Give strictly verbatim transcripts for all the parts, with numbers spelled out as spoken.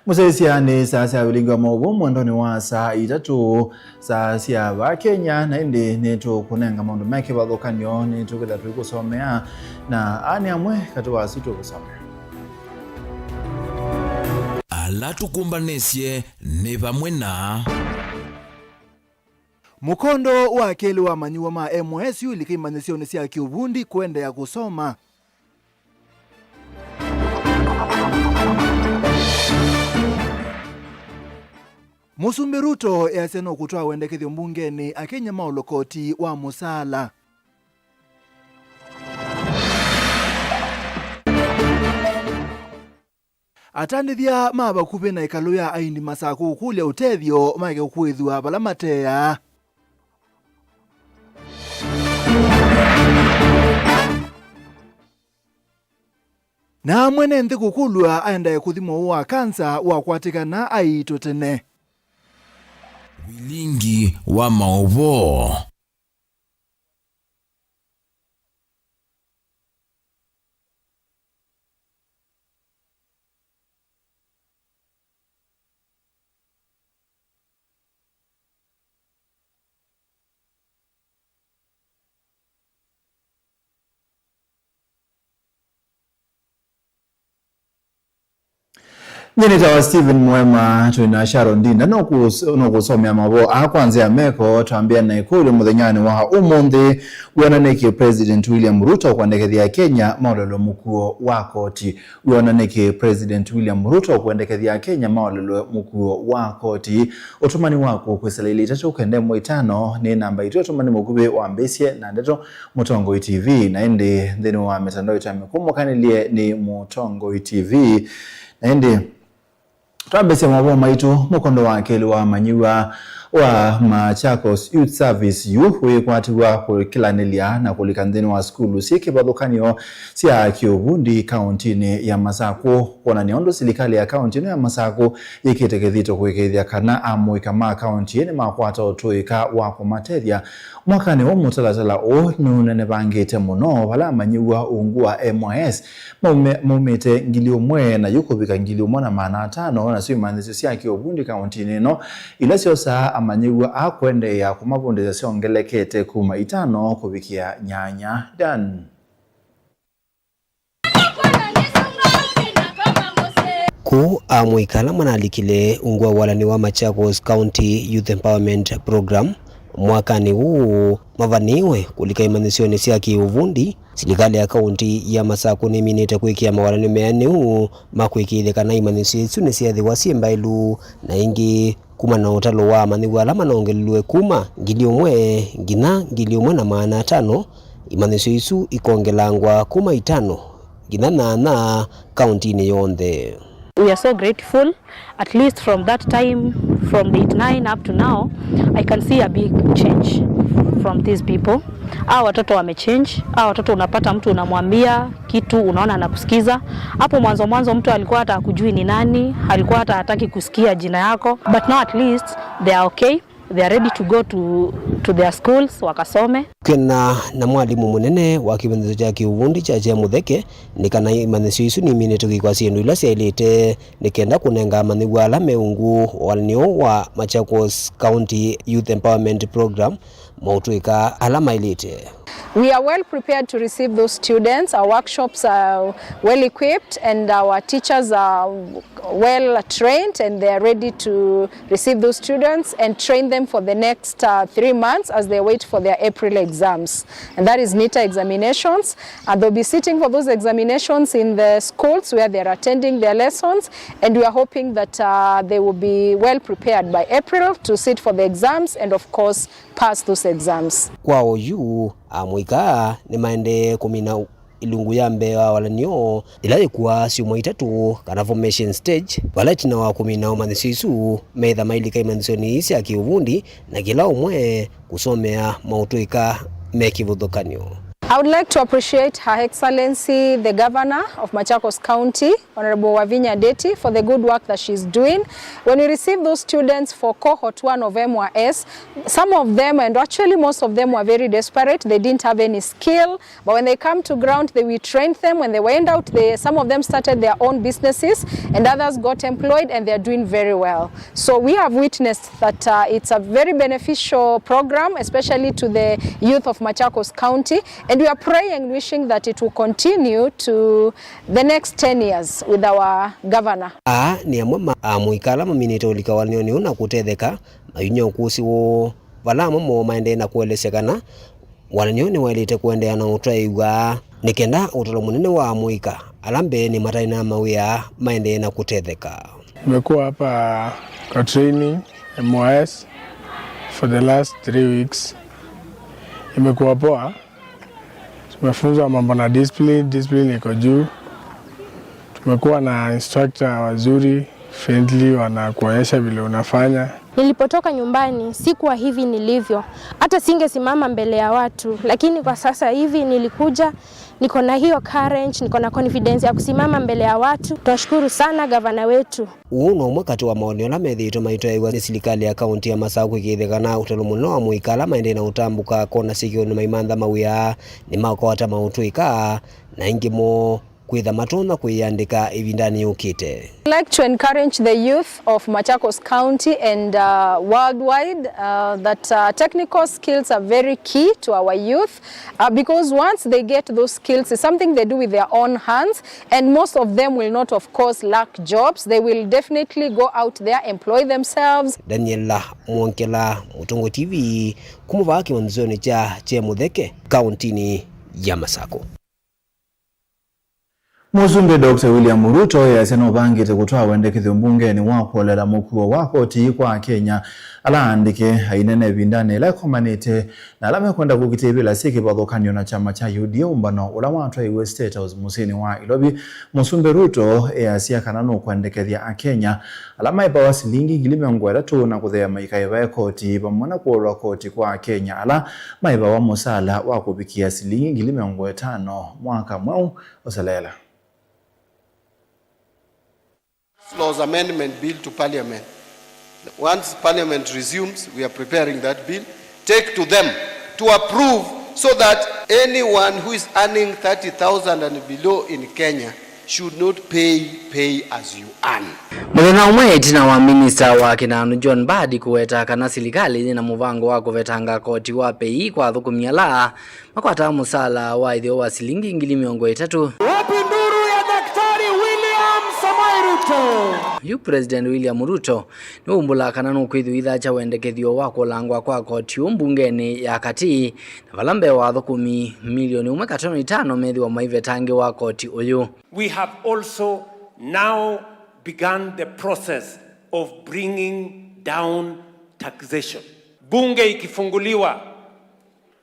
Mũsyaĩĩsya, nĩ saa sya ũlingi wa maũvoo mwendonĩ wa saa itatũ, saa sya vaa Kenya, na ĩndĩ nĩtũkũnenga maũndũ me kĩvathũkany'o, nĩtũkwĩtha tũikũsomea, na aa nĩ amwe katĩ wa asu tũkũsomea. Ala tũkũmbanĩsye nĩ vamwe na mũkondo wa kelĩ wa amanyĩw'a ma M S yu ilika imanyĩsyonĩ sya kĩũvundi kũendeea kũsoma. Mũsumbĩ Ruto easya no kũtwaa wendekethyo mbungenĩ akenya maũlwe koti wa mũsaala. Atandĩthya ma vakuvĩ na ĩkalũ ya aini Masakũ kũkũlya ũtethyo maeke kũĩthw'a vala mateaa. Na mwene nthĩ kũkũlw'a aendae kũthimwa ũũ wa kansa wakwatĩkana aiitũ tene. Vilingi wa maũvoo. Nyie nĩtawa Stephen Mwema, twĩ na Sharon Ndinda. No kũs-, no kũsomea mavoo aa kwa nzĩa ya meko. Twambĩa na ĩkũlyo mũthenyanĩ wa ũmũnthĩ. Wĩona nĩkĩ President William Ruto kwendekethya Kenya maũlelwe mũkuo wa koti? Wĩona nĩkĩ President William Ruto kwendekethya Kenya maũlelwe mũkuo wa koti? Ũtũmani waku kwĩsĩla ilĩ itatũ kenda ĩmwe itano nĩ namba itũ ya ũtũmani mũkuvĩ wambĩĩsye na ndeto Mũtongoi T V, na ĩndĩ nthĩnĩ wa mĩtandao itũ ya mĩkũmũkanĩlye nĩ Mũtongoi T V. Na ĩndĩ twambĩĩsya mavoo maitũ, mũkondo wa kelĩ wa amanyĩw'a wa Machakos Youth Service yu wĩkwatiw'a kũkĩlanĩlya na kũlika nthĩnĩ wa sukulu syĩ kĩvathũkany'o sya kĩũvundi kauntinĩ ya Masakũ, kwonany'a ũndũ silikalĩ ya kaunti ĩno ya Masakũ yĩkĩte kĩthito kũĩkĩĩthya kana amũika ma kaunti ĩĩ nĩmakwata ũtũĩka wa kũmatethya. Mwakanĩ ũũ, mũtalatala ũũ nũnenevangĩte mũno, vala amanyĩw'a ungu wa M Y S maume-, maumĩte ngili ũmwe na yu kũvika ngili ũmwe na maana atano, nasyo imanyĩsyo sya kĩũvundi kauntinĩ ĩno ila syosaa amanyĩw'a aa kũendeea kũmavundĩthya syongelekete kuma itano kũvikĩa nyanya. Dan. Kũu amũika ala manalikile ungu wa walani wa Machakos County Youth Empowerment Program mwakanĩ ũũ mavanĩĩwe kũlika imanyĩsyonĩ sya kĩũvundi. Silikalĩ ya kaunti ya Masakũ nĩminĩte kwĩkĩa mawalany'o meanĩu ma kũĩkĩĩthya kana imanyĩsyo isu nĩsyeethĩwa syĩ mbaĩlu, na ĩngĩ kumana na ũtalo wa amanyĩw'a ala manongelilwe kuma ngili ũmwe nginya ngili ũmwe na maana atano, imanyĩsyo isu ikongelangwa kuma itano nginya nyanya kauntinĩ yonthe. We are so grateful, at least from that time, from eight nine up to now, I can see a big change from these people. Hawa watoto wamechange. Hawa watoto unapata mtu unamwambia kitu, unaona anakusikiza. Hapo mwanzo mwanzo mtu alikuwa hata hakujui ni nani, alikuwa hata hataki kusikia jina yako. But now at least they are okay. They are ready to go to, to their schools, wakasome. Kwĩana na mwalimũ mũnene wa kĩmanyĩsyo kya kĩũvundi kya Kyea Mũtheke nĩ kana imanyĩsyo isu niminĩte kwĩkwa syĩndũ ila syaĩlĩte nĩ kenda kũnenga amanyĩw'a ala me ungu wa walany'o wa Machakos County Youth Empowerment Program maũtũĩka ala maĩlĩte. We are well prepared to receive those students. Our workshops are well equipped and our teachers are well trained and they are ready to receive those students and train them for the next, uh, three months as they wait for their April exams. And that is NITA examinations. And they'll be sitting for those examinations in the schools where they're attending their lessons. And we are hoping that, uh, they will be well prepared by April to sit for the exams and, of course, pass those exams. Kwa oyu, amũika nĩmaendee kũmina ilungu ya mbee wa walany'o, ĩla yĩkuaa syumwa itatũ, kana formation stage, vala ĩtina wa kũmina ũmanyĩsyo isu, meĩtha mailika imanyĩsyonĩ ii sya kĩũvundi, na kĩla ũmwe kũsomea maũtũĩka me kĩvathũkany'o. I would like to appreciate Her Excellency, the Governor of Machakos County, Honorable Wavinya Ndeti, for the good work that she's doing. When we receive those students for cohort one of M Y S, some of them, and actually most of them, were very desperate. They didn't have any skill, but when they come to ground, they, we trained them. When they went out, they, some of them started their own businesses, and others got employed, and they're doing very well. So we have witnessed that, uh, it's a very beneficial program, especially to the youth of Machakos County, and we are praying and wishing that it will continue to the next ten years with our governor. Aa nĩ amwe ma amũika ala maminĩte ũlika walany'onĩ ũũ na kũtetheka, mayumya ũkũsĩ woo, vala amwe moo maendee na kũelesya kana walany'o nĩwaĩlĩte kũendeea na ũtwaĩw'a nĩ kenda ũtalo mũnene wa amũika ala mbeenĩ mataĩ na mawĩa maendee na kũtetheka. Tumekuwa hapa kwa training M Y S for the last three weeks. Imekuwa poa. Tumefunzwa mambo na discipline, discipline iko juu. Tumekuwa na instructor wazuri, friendly, wanakuonyesha vile unafanya. Nilipotoka nyumbani, sikuwa hivi nilivyo. Hata singesimama mbele ya watu, lakini kwa sasa hivi nilikuja, niko na hiyo courage, niko na confidence ya kusimama mbele ya watu. Tunashukuru sana gavana wetu. Ũũ no ũmwe katĩ wa maoni ala methĩĩtwe maitwaĩw'a nĩ silikalĩ ya kaũntĩ ya Masaku kwĩkĩĩthya kana ũtalo mũnene wa amũika ala maendee na ũtambũka kona syĩkĩonĩ maimantha mawĩa nĩmakwata maũtũĩka, na aingĩ moo kwĩtha matonya kwĩyandĩka ĩvindanĩ yũkĩte. I'd like to encourage the youth of Machakos County and, uh, worldwide, uh, that, uh, technical skills are very key to our youth, uh, because once they get those skills, it's something they do with their own hands, and most of them will not, of course, lack jobs. They will definitely go out there, employ themselves. Daniela Mwongela, Mũtũngũ T V, kuma vaa kĩwanzonĩ kya Kye Mũtheke, kaũntĩnĩ ya Masaku. Mũsumbĩ Doctor William Ruto easya nũvangĩte kũtwaa wendekethyo mbungenĩ wa kũolela mũkuo wa koti kwa Akenya ala aandĩke, ainene ĩvindanĩ ĩla ĩkomanĩte na ala mekwenda kũkitĩvĩla syĩ kĩvathũkany'o na kyama kya U D A ũmbano ũla watwaiwe State House mũsyĩnĩ wa Ilovi. Mũsumbĩ Ruto easya kana nũkwendekethya Akenya ala maĩvawa silingi ngili mĩongo ĩtatũ na kũtheea maikaĩvae koti, vamwe na kũolwa koti kwa Akenya ala maĩvawa mũsaala wa kũvikĩa silingi ngili mĩongo ĩtano mwaka mweũ ũseleela. Laws Amendment Bill to Parliament. Once Parliament resumes, we are preparing that bill. Take to them to approve so that anyone who is earning thirty thousand and below in Kenya should not pay pay as you earn. Mũthenya ũmwe ĩtina wa minista wa kĩnanu John Mbadi kũweta kana silikalĩ yĩna mũvango wa kũvetanga koti wa pay kwa athũkũmi ala makwataa mũsaala wa ĩtheo wa silingi ngili mĩongo ĩtatũ. Wapi nduru ya Daktari William Samoei Ruto? Yu President William Ruto nĩwaumbũla kana nũkwĩthĩwa ũithakya wendekethyo wa kũlangwa kwa koti ũũ mbungenĩ ya katĩ, na vala mbee wa athũkũmi milioni ũmwe katono itano methĩwa maivetangĩwa koti ũyũ. We have also now begun the process of bringing down taxation. Bunge ikifunguliwa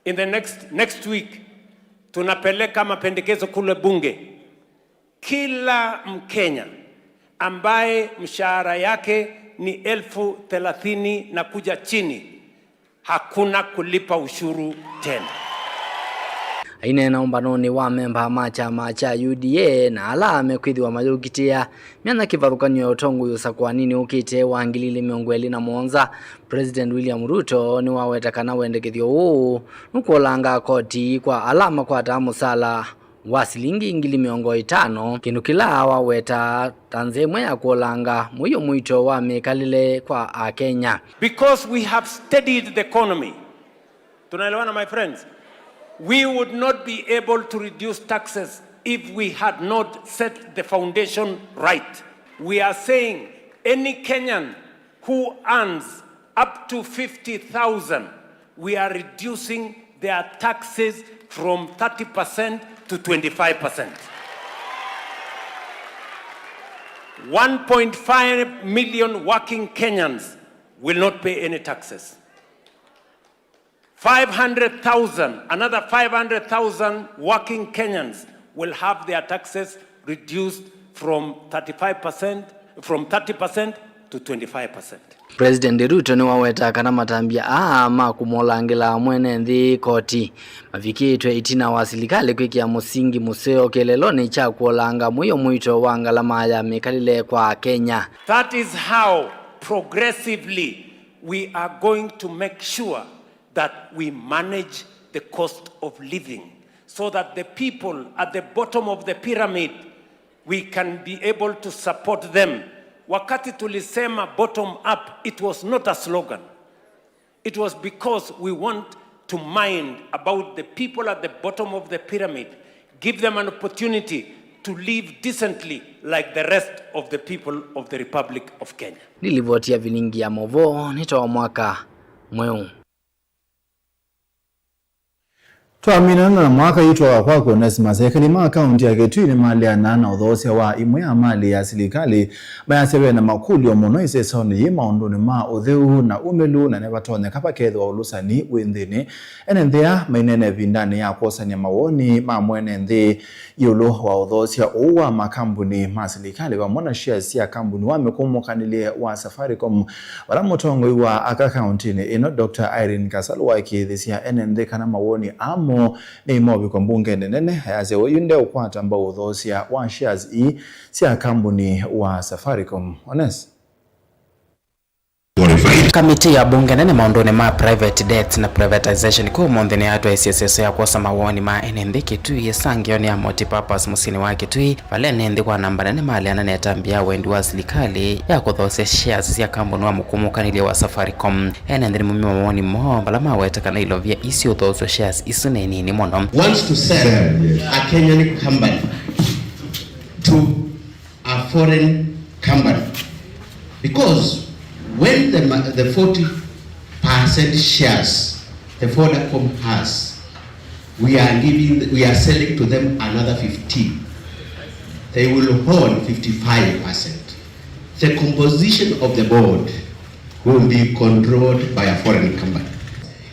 in the next, next week, tunapeleka mapendekezo kule bunge. Kila Mkenya ambaye mshahara yake ni elfu thelathini na kuja chini, hakuna kulipa ushuru tena. Aineena ũmbanonĩ wa amemba ma kyama kya U D A na ala mekwĩthĩwa mayũkitĩa myanya kĩvathũkany'o ya ũtongoi ũsakũaninĩ ũkĩte wa ngili ilĩ mĩongo ĩlĩ na mũonza, President William Ruto nĩwaweta kana wendekethyo ũũ nũkũolanga koti kwa ala makwataa mũsaala wa silingi ngili mĩongo ĩtano, kĩndũ kĩla waweta ta nzĩa ĩmwe ya kũolanga mũio mũito wa mĩkalĩle kwa Akenya. Because we have steadied the economy. Tunaelewana, my friends? We would not be able to reduce taxes if we had not set the foundation right. We are saying any Kenyan who earns up to fifty thousand, we are reducing their taxes from thirty percent to twenty-five percent. One point five million working Kenyans will not pay any taxes. Five hundred thousand, another five hundred thousand working Kenyans will have their taxes reduced from thirty-five percent, from thirty percent to twenty-five percent. President Ruto nĩwaweta kana matambya aa ma kũmolangĩla mwene nthĩ koti mavikĩtwe ĩtina wa silikalĩ kwĩkĩa mũsingi mũseo kĩeleelonĩ kya kũolanga mũio mũito wa ngalama ya mĩkalĩle kwa Akenya. That is how progressively we are going to make sure that we manage the cost of living so that the people at the bottom of the pyramid, we can be able to support them. Wakati tulisema bottom up, it was not a slogan. It was because we want to mind about the people at the bottom of the pyramid, give them an opportunity to live decently like the rest of the people of the Republic of Kenya. Nĩ livoti ya vilingi ya movoo nĩ ta wa mwaka mweũ. Twamina na mwaka itwawa kwaku Onesmus, ekali ma kaunti ya Kitui nĩmaleana na ũthoosya wa imwe ya mali ya silikalĩ, mayasya ve na makũlyo mũno ĩsesonĩ yĩ maũndũnĩ ma ũtheu na umĩlu, na nĩvatonyeka vakethĩwa ũlũsani wĩ nthĩnĩ. Ene nthĩ aa maineena ĩvindanĩ ya kwosany'a mawoni ma mwene nthĩ ĩũlũ wa ũthoosya ũũ wa makambuni ma silikalĩ vamwe na shares sya kambuni wa mĩkũmũkanĩlye wa Safaricom, vala mũtongoi wa aka kauntinĩ ĩno, Doctor Irene Kasalu, waĩkĩĩthĩsya ene nthĩ kana mawoni amo nĩ movikwa mbungenĩ nene, ayasya we yu ndeũkwata mbau ũthoosya wa shares ii sya kambuni wa Safaricom. Ones. Kamiti ya mbunge nene maũndũnĩ ma private debt na privatization kũu ũmũnthĩ nĩyatwaisye ĩseso ya kwosa mawoni ma ene nthĩ Kitui ĩsangĩonĩ ya multipurpose mũsyĩnĩ wa Kitui, vala ene nthĩ kwa namba nene maleana na ĩtambya ya wendi wa silikalĩ ya kũthoosya shares sya kambuni wa mũkũmũkanĩlye wa Safaricom. Ene nthĩ nĩmaumya mawoni moo vala maweta kana ilovia isu ũthoosya shares isu nĩ nini mũno. Wants to sell a Kenyan company to a foreign company, because when the ma- the forty percent shares the Vodacom has, we are giving we are selling to them another fifteen. They will own fifty-five percent. The composition of the board will be controlled by a foreign company.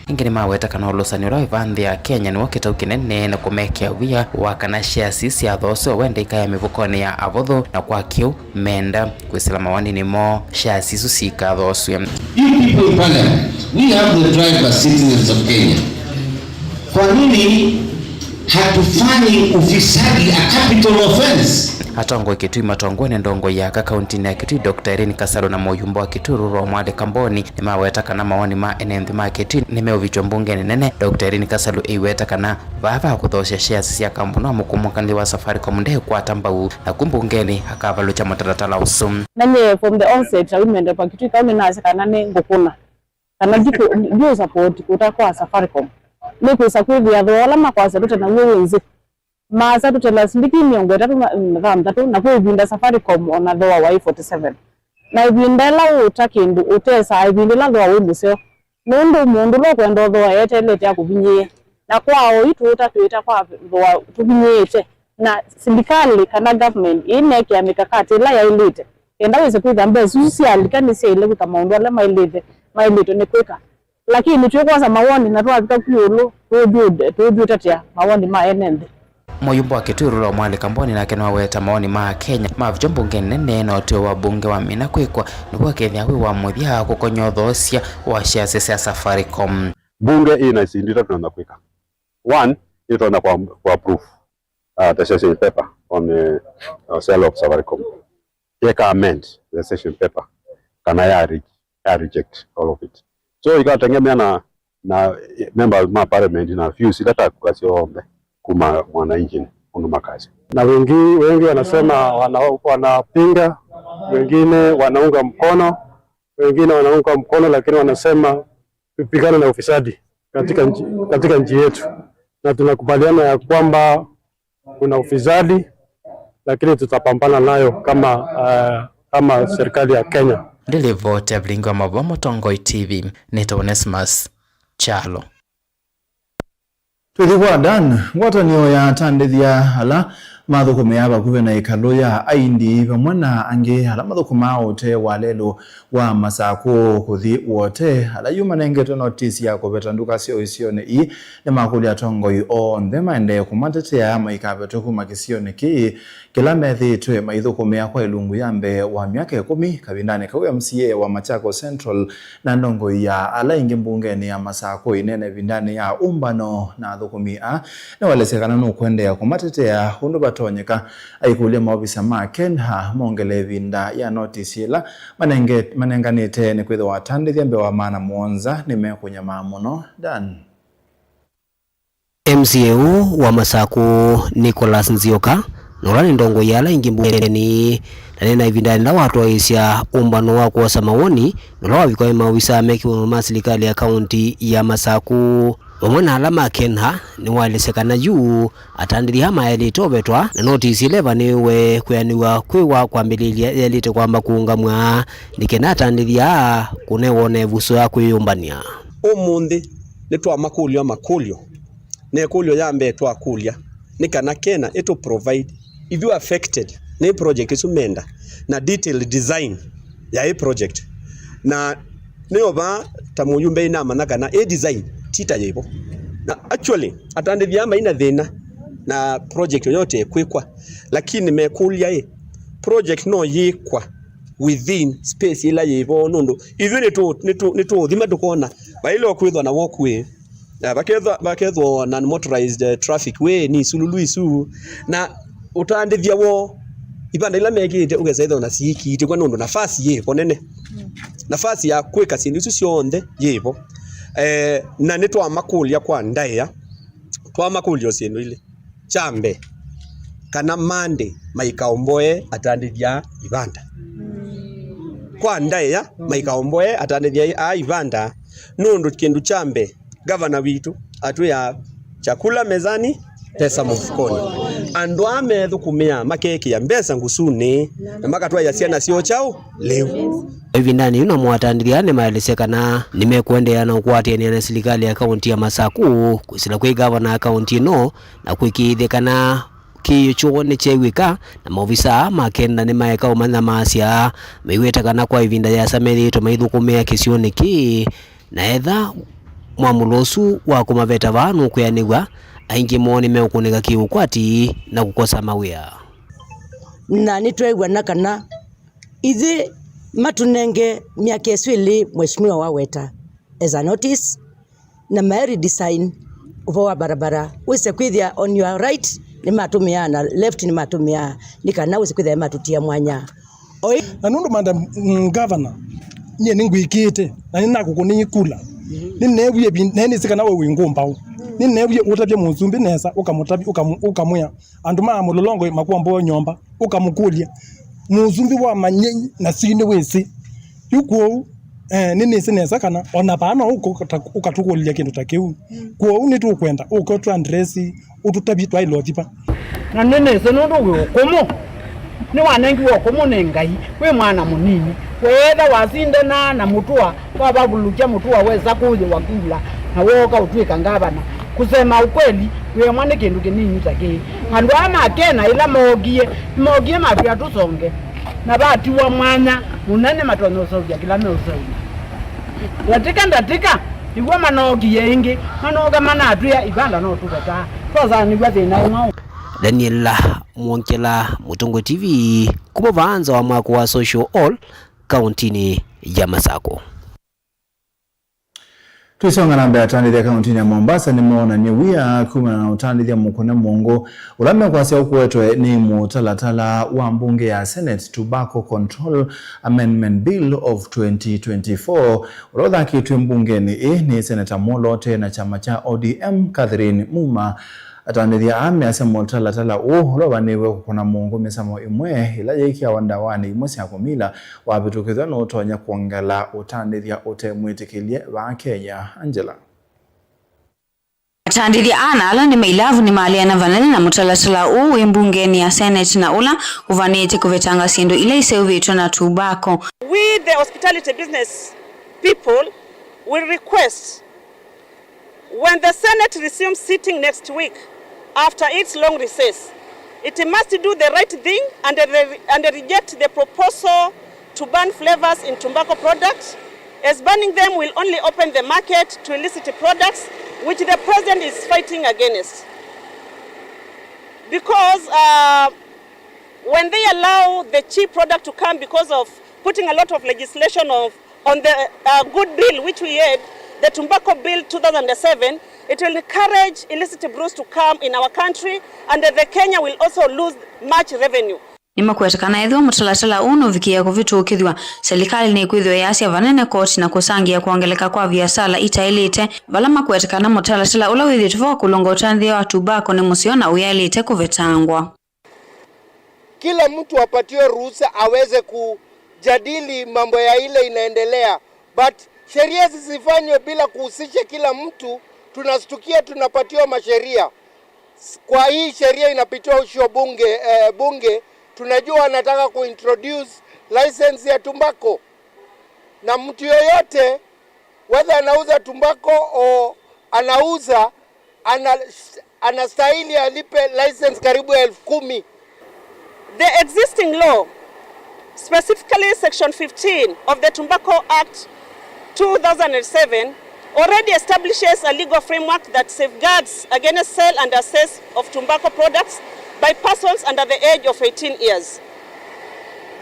Ĩngĩ nĩmaweta kana ũlũsani ũla wĩ va nthĩ ya Kenya nĩw'o kĩtau kĩnene na kũmekĩa wia wa kana shares ii syathoosewa wenda ikaya mĩvukonĩ ya avũthũ, na kwa kĩu meenda kwĩsĩla mawaninĩ moo shares isu sikathoosw'e. You people in parliament, we have the driver citizens of Kenya. Kwa nini hatufanyi ufisadi a capital offense? Atongoi Kitui matongoe nĩ ndongoi ya aka kauntinĩ ya Kitui, Doctor Irene Kasalu, na mũyumba wa Kitui Rurwa Mwale Kamboni, nĩmaweta kana mawoni ma ene nthĩ ma Kitui nĩmeũvĩtw'a mbungenĩ nene, Doctor Irene Kasalu ĩiweta kana vaa va kũthoosya shares sya kambuni wa mũkũmũkanĩlye wa Safaricom ndekwata mbau, naku mbungenĩ akavalũkya mũtalatala ũsu. Na nyie from the onset, I women rep wa Kitui County, nĩnasya kana nĩ ngũkũna, kana ndiku- ndiũ support kũta kwa Safaricom. Nĩkwĩsa kwĩthĩa thooa ũla makwasya tũte naw'o wĩ nzĩ. Maasa tũtela silingi mĩongo ĩtatũ na thanthatũ, na kwĩ ĩvinda Safaricom ona thooa waĩ forty seven. Na ĩvinda ĩla ũũta kĩndũ ũtesaa ĩvinda ĩla thooa wĩ mũseo, nũndũ mũndũ ũla ũkwenda ũthooa eteelete akũvinyĩĩe. Na kwa oyu tũũta twĩta kwa thooa tũvinyĩĩte, na silikalĩ kana government ĩinekĩa mĩkakati ĩla yaĩlĩte kenda wĩse kwĩthĩa mbesa isu syalika nĩsyaĩle kwĩka maũndũ ala maĩlĩte maĩlĩtwe nĩ kwĩka. Lakini twĩkwosa mawoni na twavika ku ĩũlũ, tũũthyũ- tũũthyũtetya mawoni ma ene nthĩ. Mũyumba wa Kitui Rurwa Mwale Kamboni nake nĩwaweta mawoni ma Akenya mavĩtw'a mbungenĩ nene na ũtw'ĩo wa mbunge wamina kwĩkwa nĩw'o akethĩa wĩ wa mũthya kũkony'a ũthoosya wa shares sya Safaricom. Mbunge ĩna isindu itatũ ĩtonya kwĩka. One, ĩtonya kwa, kwa approve, uh, the cessation paper on, uh, uh, sale of Safaricom. Yeka amend the cessation paper kana ya re- ya reject all of it. So ikategemea na na members ma parliament na views ila takuka syonthe kuma mwananchi ũndũ makasya. Na wengi wengi wanasema wana, wanapinga, wengine wanaunga mkono, wengine wanaunga mkono, lakini wanasema tupigane na ufisadi katika nchi, katika nchi yetu, na tunakubaliana ya kwamba kuna ufisadi, lakini tutapambana nayo kama, uh, kama serikali ya Kenya. Ndĩlivoti ya vilingi wa mavoo Mũtongoi T V, nĩtawa Onesmus Kyalo. Tũthi kwa Dan, ngwatanĩo ya atandĩthya ala mathũkũmĩaa vakuvĩ na ĩkalũ ya aindi vamwe na angĩ ala mathũkũmaa ũtee wa lelũ wa Masakũ kũthi Wote, ala yu manengetwe notisi ya kũveta nduka syoo isionĩ ii, nĩmakũlya atongoi onthe maendee kũmatetea maikavĩtwe kuma kĩsionĩ kĩĩ Ĩla methĩĩtwe maithũkũmĩa kwa ilungu ya mbee wa myaka ĩkũmi, kavindanĩ kau M C A wa Machakos Central na ndongoi ya ala aingĩ mbungenĩ ya Masakũ ĩneena ĩvindanĩ ya ũmbano na athũkũmi aa, nĩwaelesya kana nũkũendeea kũmatetea ũndũ vatonyeka. Aikũlya maovisa ma KeNHA mongele ĩvinda ya notisi ĩla manenge-, manenganĩte, nĩkwĩthĩwa atandĩthya mbee wa maana mũonza nĩmekũnyamaa mũno. Dan. M C A ũũ wa Masakũ, Nicholas Nzioka, na ũla nĩ ndongoi ya ala aingĩ mbungenĩ, na nĩ na ĩvinda yenda watwaĩĩsya ũmbano wa kwosa mawoni, na ũla wavikwa nĩ maovisa me kĩũnũ ma silikalĩ ya kaũnti ya Masakũ, vamwe na ala ma KeNHA, nĩwaelesya kana yu atandĩthya aa mayaĩlĩte ũvetwa, na notisi ĩla ĩvanĩĩwe kwĩanĩw'a kwĩwa kwambĩlĩlya yaĩlĩte kwamba kũũngamw'a, nĩ kenda atandĩthya aa kũnewa na ĩvuso ya kwĩyũmbany'a. Ũmũnthĩ nĩtwamakũlya makũlyo, na ĩkũlyo ya mbee twakũlya nĩ kana KeNHA ĩtũ provide ithyĩ affected nĩ project ĩsu menda na detailed design ya ĩ project. Na nĩyo vaa ta mũyumbe inamanya kana ĩ design ti ta yĩvo. Na actually, atandĩthya aa maina thĩna na project yoyote ĩkwĩkwa, lakini mekũlya ĩ, project no yĩkwa within space ĩla yĩvo, nũndũ ithyĩ nĩtũ-, nĩtũ-, nĩtũũthima tũkona vaĩle o kwĩthwa na walkway, na vakethwa, vakethwa na motorized, eh, traffic way nĩ isululu isu, na ũtandĩthya woo, ivanda ila mekĩĩte ũkesa ĩthĩwa na siĩkĩĩtĩkw'a nũndũ nafasi yĩvo nene. Nafasi ya kwĩka syĩndũ isu syonthe yĩvo. Eh, na nĩtwamakũlya kwa ndaĩa, twamakũlya o syĩndũ ilĩ. Kya mbee, kana Monday maikaomboe atandĩthya ivanda. Kwa ndaĩa, maikaomboe atandĩthya aa ivanda, nũndũ kĩndũ kya mbee, gavana witũ atwĩaa, "Chakula mezani, pesa mfukoni." Andũ aa methũkũmĩa makekĩa mbesa ngusunĩ na makatwaĩa syana syoo kyaũ lĩu. Ĩvindanĩ yĩu namo atandĩthya nĩmaelesya kana nĩmekũendeea na ũkwatĩanĩa na silikalĩ ya kaũnti ya Masakũ kwĩsĩla kwĩ gavana wa kaũnti ĩno na kũĩkĩĩthya kana kĩĩo kyoo nĩkyeew'ĩka, na maovisa aa ma KeNHA nĩmaeka ũmanyamaasya, maiweta kana kwa ĩvinda yĩasa methĩĩtwe maithũkũmĩa kĩsionĩ kĩĩ, na etha mwamũlo ũsu wa kũmaveta vaa nũkwĩanĩw'a, aingĩ moo nĩmeũkũnĩka kĩ-ũkwati na kũkosa mawĩa. Na nĩtweew'ana kana ithyĩ matũnenge myaka ĩsu ĩlĩ Mheshimiwa waweta as a notice, na ma redesign ũvoo wa barabara, wĩse kwĩthĩa on your right nĩmatũmĩaa na left nĩmatũmĩaa, nĩ kana wĩse kwĩthĩa matũtia mwanya. Oi. Na nũndũ madam, mm, governor, nyie nĩngwĩkĩĩte na nĩnakũkũnĩie kula. Nĩneewie vi-, na nĩsĩ kana we wĩ ngũmbaũ. Nĩneewie ũtavya mũsumbĩ nesa, ũkamũtavya, ũkamũ-, ũkamwĩa, andũ ma mũlolongo makwomboa nyũmba, ũkamũkũlya, mũsumbĩ wa manyei na syĩ nĩwĩsĩ. Yu kwoou, eh, nĩnĩsĩ nesa kana ona vaa no ũkũta-, ũkatũkũlĩlya kĩndũ ta kĩu. Kwoou nĩtũkwenda ũke ũtũandresi, ũtũtavye twaĩle ũthi va. Na nĩnĩsĩ nũndũ wĩ ũkũmũ, nĩwanengiwe ũkũmũ nĩ Ngai, wĩ mwana mũnini. Weetha wasindanaa na mũtũa, wavavulũkya mũtũa wesa kũyĩwa kula, na wooka ũtw'ĩka ngavana. Kusema ukweli, wĩemwa nĩ kĩndũ kĩnini ta kĩĩ. Andũ aa ma KeNHA ĩla mookie, nĩmookie matwĩa tũsonge, na vatiwa mwanya mũnene matonya ũseũvya kĩla meũseũvya. Ndatika ndatika, nĩw'o manookie ĩngĩ, manooka manatwĩa ivanda no tũvetaa. Twasaanĩw'a thĩna ũmwe. Daniel Mwongela, Mũtũngũ T V, kuma vaa nza wa mwako wa Social Hall, kaũntinĩ ya Masakũ. Tũisonga na mbee, atandĩthya kaũntinĩ ya Mombasa nĩmoonany'e wia kumana na ũtandĩthya mũkũne mũngũ ũla mekwasya ũkũetwe nĩ mũtalatala wa mbunge ya Senate, Tobacco Control Amendment Bill of twenty twenty-four, ũla ũthakĩtw'e mbungenĩ ĩĩ nĩ Seneta Mwolote na kyama kya O D M, Catherine Muma. Atandĩthya aa measya mũtalatala ũũ ũla ũvanĩĩwe kũkũna mũngũ mĩsamo ĩmwe ĩla yĩkĩawa ndawanĩ imwe sya kũmila wavĩtũkĩthw'a nũtonya kwongela ũtandĩthya ũte mwĩtĩkĩlye vaa Kenya. Angela. Atandĩthya aa na ala nĩ mailavu nĩmaleana vanene na mũtalatala ũũ wĩ mbungenĩ ya Senate na ũla ũvanĩĩte kũvetanga syĩndũ ila iseũvĩtw'e na tobacco. We, the hospitality business people, will request, when the Senate resumes sitting next week after its long recess, it must do the right thing and, re- and reject the proposal to ban flavors in tobacco products, as banning them will only open the market to illicit products, which the president is fighting against. Because uh, When they allow the cheap product to come because of putting a lot of legislation of, on the, uh, good bill which we had, the Tobacco Bill two thousand seven, it will encourage illicit brews to come in our country, and the Kenya will also lose much revenue. Nĩmakwete kana ethĩwa mũtalatala ũũ nũvikĩĩa kũvĩtũkĩthw'a, silikalĩ nĩkwĩthĩwa yasya vanene koti na kũsangĩa kwongeleka kwa viasala itaĩlĩte, vala makwete kana mũtalatala ũla wĩthĩĩtwe vo wa kũlũnga ũtandĩthya wa tobacco nĩ mũseo na ũyaĩlĩte kũvetangwa. Kila mtu apatiwe ruhusa aweze kujadili mambo ya ile inaendelea, but sheria zisifanywe bila kuhusisha kila mtu. Tunastukia tunapatiwa masheria. Kwa hii sheria inapitishwa bunge, eh, bunge, tunajua wanataka kuintroduce license ya tobacco. Na mtu yoyote, whether anauza tobacco or anauza, ana-, anastahili alipe license karibu elfu kumi. The existing law, specifically Section fifteen of the Tobacco Act two thousand and seven, already establishes a legal framework that safeguards against sale and access of tobacco products by persons under the age of eighteen years.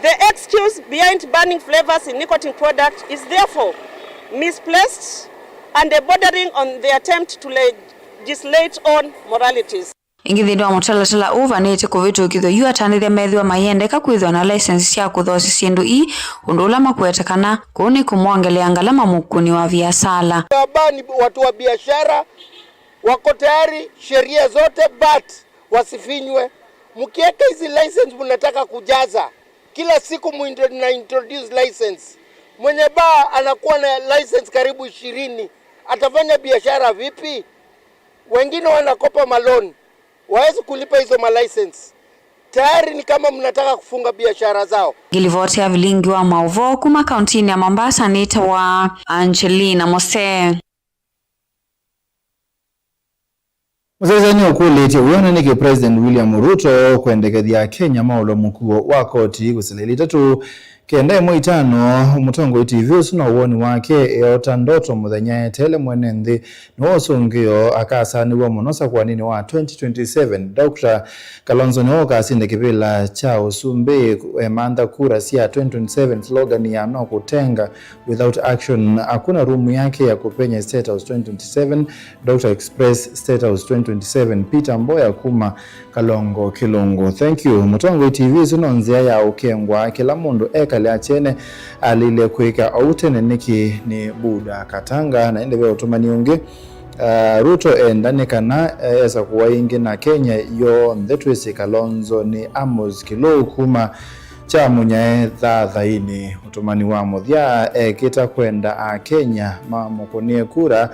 The excuse behind banning flavors in nicotine products is therefore misplaced and bordering on the attempt to legislate on moralities. Ĩngĩ nthĩnĩ wa mũtalatala ũũ vanĩte kũvĩtũkĩthw'a yu atandĩthya methĩwa mayendeka kwĩthĩwa na license sya kũthoosya syĩndũ ii, ũndũ ũla makwete kana kũu nĩ kũmwongelea ngalama mũkũnĩ wa viasala. Baba ni watu wa biashara, wako tayari sheria zote, but wasifinywe. Mkiweka hizi license mnataka kujaza. Kila siku muintro-, na introduce license. Mwenye baa anakuwa na license karibu ishirini. Atafanya biashara vipi? Wengine wanakopa maloan. Wawezi kulipa hizo malicense. Tayari ni kama mnataka kufunga biashara zao. Ngilivoti ya vilingi wa maũvoo kuma kauntinĩ ya Mombasa nĩtawa Angelina Mose. Mũsyaĩĩsya nĩũkũlĩtye wĩona nĩkĩ President William Ruto kwendekethya Akenya maũlwe mũkuo wa koti kũsila ilĩ itatũ kenda ĩmwe itano. Mũtongoi T V ũsu na woni wake eota ndoto mũthenya eteele mwene nthĩ nĩwe ũsũngĩo akasanĩw'a mũno sakũaninĩ wa twenty twenty-seven. Doctor Kalonzo nĩwe ũkasinde kĩvĩla kya ũsumbĩ emantha kura sya twenty twenty-seven, slogan ya no kutenga without action, hakuna room yake ya kupenya State House twenty twenty-seven. Doctor Express State House twenty twenty-seven, Peter Mboya kuma Kalongo Kĩlungu. Thank you. Mũtongoi T V ĩsu no nzĩa ya ũkengwa, kĩla mũndũ ekale akyene, alile kwĩka ou tene nĩkĩ nĩ Buda Katanga. Na ĩndĩ ve ũtũmani ũngĩ, uh, Ruto enda nĩ kana, eh, esakũwa ĩngĩ na Kenya yonthe twĩsĩ Kalonzo nĩ Amos Kĩlũũ kuma Kyamunyae thathainĩ. Ũtũmani wa mũthya ekĩta kwenda Akenya mamũkũnĩe kura.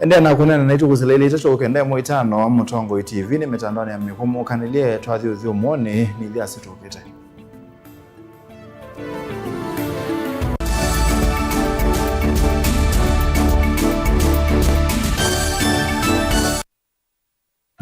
Endeea na kũneena naitũ kũsila ilĩ itatũ kenda ĩmwe itano. Mũtongoi T V nĩ mĩtandaonĩ ya mĩkũmũkanĩlye twathiũthiũmwonĩ nĩ ithya situũkĩte.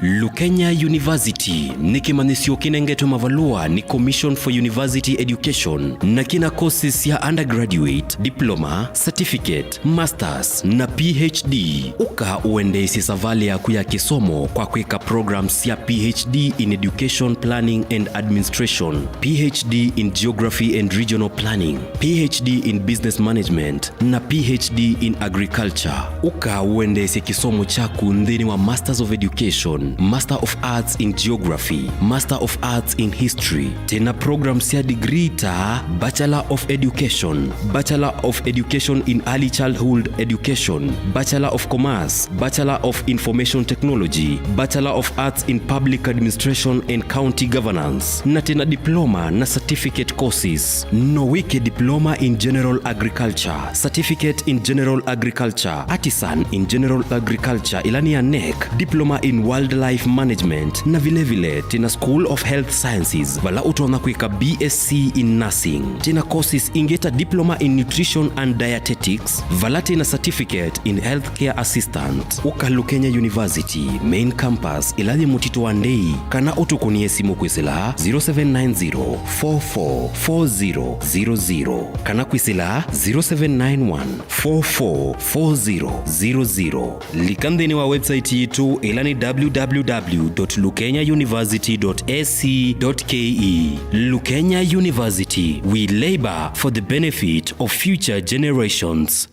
Lukenya University nĩ kĩmanyĩsyo kĩnengetwe mavalũa nĩ Commission for University Education na kĩna courses sya undergraduate, diploma, certificate, masters na P H D. Ũka ũendeesye savalĩ yaku ya kĩsomo kwa kwĩka programs sya P H D in Education Planning and Administration, P H D in Geography and Regional Planning, P H D in Business Management, na P H D in Agriculture. Ũka ũendeesye kĩsomo kyaku nthĩnĩ wa Masters of Education, Master of Arts in Geography, Master of Arts in History. Twĩna programs sya degree ta Bachelor of Education, Bachelor of Education in Early Childhood Education, Bachelor of Commerce, Bachelor of Information Technology, Bachelor of Arts in Public Administration and County Governance, na twĩna diploma na certificate courses. No wĩke diploma in general agriculture, certificate in general agriculture, artisan in general agriculture, ĩla nĩ ya NEC, diploma in wildlife management, na vilevile twĩna School of Health Sciences, vala ũtonya kwĩka B S C in nursing. Twĩna courses ingĩ ta diploma in nutrition and dietetics, vala twĩna certificate in healthcare assistant. Ũka Lukenya University main campus ĩla yĩ Mũtitũ wa Ndei, kana ũtũkũnĩe simũ kwĩsĩla zero seven nine zero four four four zero zero zero kana kwĩsĩla zero seven nine one four four four zero zero zero. Lika nthĩnĩ wa website yitũ ĩla nĩ www w dot lukenya university dot a c dot k e. Lukenya University, we labor for the benefit of future generations.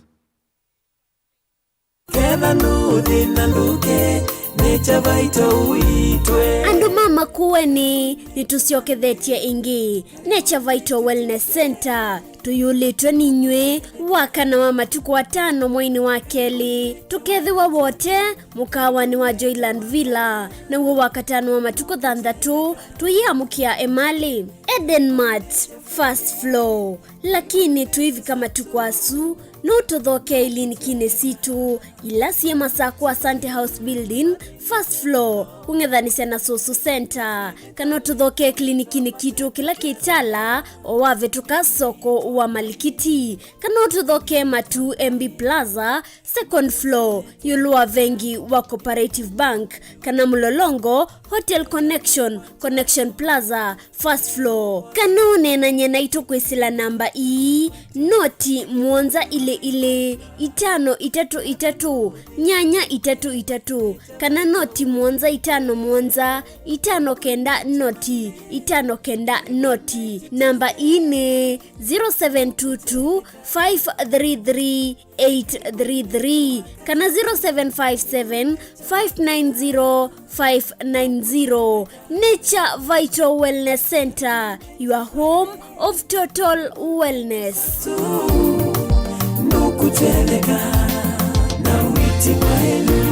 Ketha ndũthĩna ndũke, Nature Vital ũitwe. Andũ ma Makueni, nĩtũsyokethetye ĩngĩ. Nature Vital Wellness Center, tũyũlĩtwe ninyw'ĩ wakana wa matukũ atano mweinĩ wa kelĩ. Tũkethĩwa Wote, mũkaawanĩ wa Joyland Villa, naw'o wakatano wa matukũ thanthatũ, tũyĩamũkĩa Emali. Eden Mart, first floor. Lakini tũivika matukũ asu, no tũthokee ilinikinĩ sitũ, ila syĩ Masaku Asante House Building, first floor, kũng'ethanĩsya na Susu Center, kana ũtũthokee klinikinĩ kitũ kĩla kĩ Tala, o wavĩtũka soko wa Malikiti, kana ũtũthokee Matu M B Plaza, second floor, ĩũlũ wa vengi wa Cooperative Bank, kana Mũlolongo, Hotel Connection, Connection Plaza, first floor. Kana ũneenany'e naitũ kwĩsĩla namba ii, noti mũonza ilĩ ilĩ, itano itatũ itatũ, nyanya itatũ itatũ, kana noti mũonza itano mũonza, itano kenda noti, itano kenda noti. Namba ii nĩ zero seven two two, five three three, eight three three kana zero seven five seven, five nine zero, five nine zero. Nature Vital Wellness Center, your home of total wellness. Nũkũtendeka na wĩti mwaĩlu.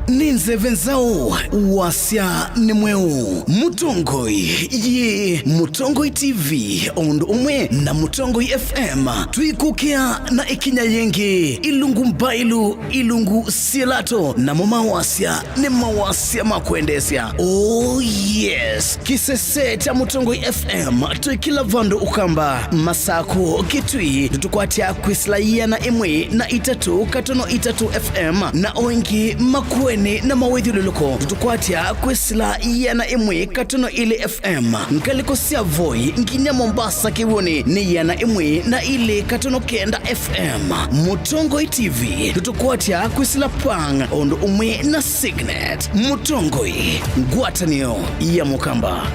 Nĩ nzeve nzaũ, wasya nĩ mweũ. Mũtongoi, yĩ Mũtongoi T V, o ũndũ ũmwe na Mũtongoi F M, twĩkũkĩa na ĩkinya yĩngĩ, ilungu mbailu, ilungu syĩlato, namo mawasya nĩ mawasya ma kwendeesya. Oh yes, kĩsese kya Mũtongoi F M, twĩ kĩla vandũ Ũkamba, Masakũ, Kitui, tũtũkwatya kwĩsĩla ĩana ĩmwe na itatũ katono itatũ F M, na o ĩngĩ Makueni na mawĩthyũlũlũko, tũtũkwatya kwĩsĩla ĩana ĩmwe katono ilĩ F M, ngalĩko sya Voi nginya Mombasa kĩw'ũnĩ nĩ ĩana ĩmwe na ilĩ katono kenda F M. Mũtongoi T V, tũtũkwatya kwĩsĩla Pang o ũndũ ũmwe na Signet. Mũtongoi, ngwatanĩo ya Mũkamba.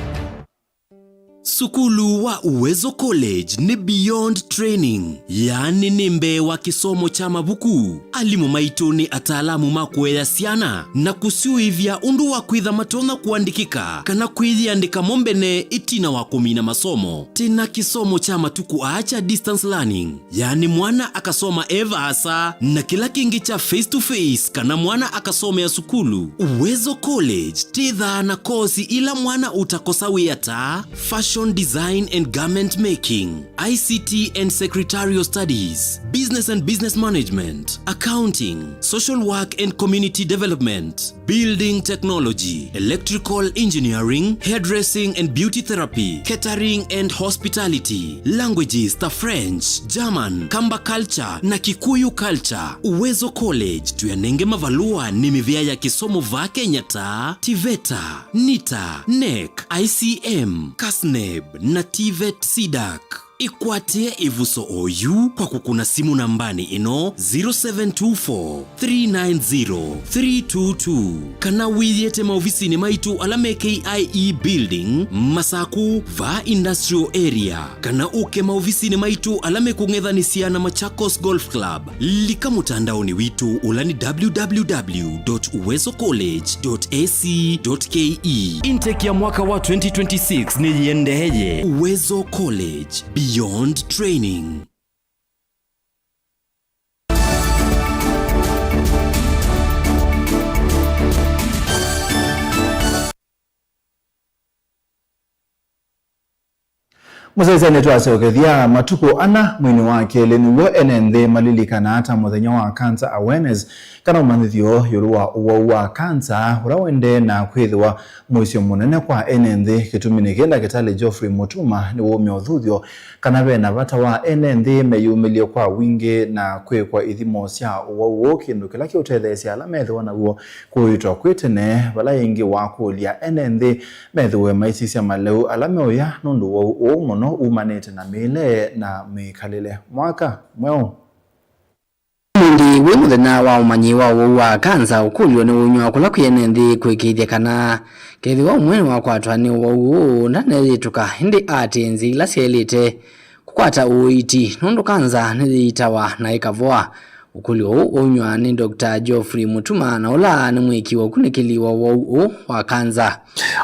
Sukulu wa Uwezo College nĩ beyond training, yaani nĩ mbee wa kĩsomo kya mavuku. Alimũ maitũ nĩ ataalamu ma kũea syana na kũsyũĩvya ũndũ wa kwĩtha matonya kũandĩkĩka kana kwĩyĩandĩka mo mbene ĩtina wa kũmina masomo. Twĩ na kĩsomo kya matukũ aa kya distance learning, yaani mwana akasoma e vaasa, na kĩla kĩngĩ kya face to face kana mwana akasomea sukulu. Uwezo College twĩthaa na kosi ila mwana ũtakosa wĩa ta fashion design and garment making, I C T and secretarial studies, business and business management, accounting, social work and community development, building technology, electrical engineering, hairdressing and beauty therapy, catering and hospitality, languages ta French, German, Kamba culture na Kikuyu culture. Uwezo College twĩanenge mavalũa nĩ mĩvĩa ya kĩsomo vaa Kenya ta TVETA, NITA, NEC, I C M, CASNEB na TVET CDAC. Ĩkwatĩe ĩvuso oyu kwa kũkũna simũ nambanĩ ĩno, zero seven two four, three nine zero, three two two, kana wĩyĩte maovisinĩ maitũ ala me K I E Building, Masaku, vaa Industrial Area, kana ũke maovisinĩ maitũ ala mekũng'ethanĩsya na Machakos Golf Club. Lika mũtandaonĩ witũ ũla nĩ w w w dot uwezo college dot a c dot k e. Intake ya mwaka wa twenty twenty-six nĩyĩendeeye. Uwezo College, beyond training. Mũsyaĩĩsya nĩtwasyokethya matukũ ana mweinĩ wa kelĩ, nĩw'o ene nthĩ malilikanaa ta mũthenya wa Cancer Awareness, kana ũmanyĩthyo ĩũlũ wa ũwau wa kanza ũla ũendee na kwĩthĩwa mũisyo mũnene kwa ene nthĩ. Kĩtumi nĩ kĩĩ Ndakĩtalĩ Geoffrey Mutuma nĩwaumya ũthuthyo kana ve na vata wa ene nthĩ meyumĩlye kwa wingĩ na kwĩkwa ithimo sya ũwau ũũ, kĩndũ kĩla kĩũtetheesya ala methĩwa naw'o kũiitwa kwĩ tene, vala ĩngĩ wakũlya ene nthĩ methĩwe maisisya maleu ala meũya nũndũ wa ũwau ũũ mũno umanĩte na mĩĩle na mĩkalĩle. Mwaka mweũ. Ũmũnthĩ Wĩ mũthenya wa ũmanyi wa ũwau wa kanza, ũkũlyo nĩwaunywa kũla kwĩ ene nthĩ kũĩkĩĩthya kana kethĩwa ũmwe nĩwakwatwa nĩ ũwau ũũ, ndaneyĩtũka, ĩndĩ aatĩĩe nzĩa ila syaĩlĩte kũkwata ũiiti, nũndũ kanza nĩyĩitawa na ĩkavoa. Ũkũlyo ũũ waunywa nĩ Doctor Geoffrey Mutuma, na ũla nĩ mwĩki wa ũkunĩkĩli wa ũwau ũũ wa kanza.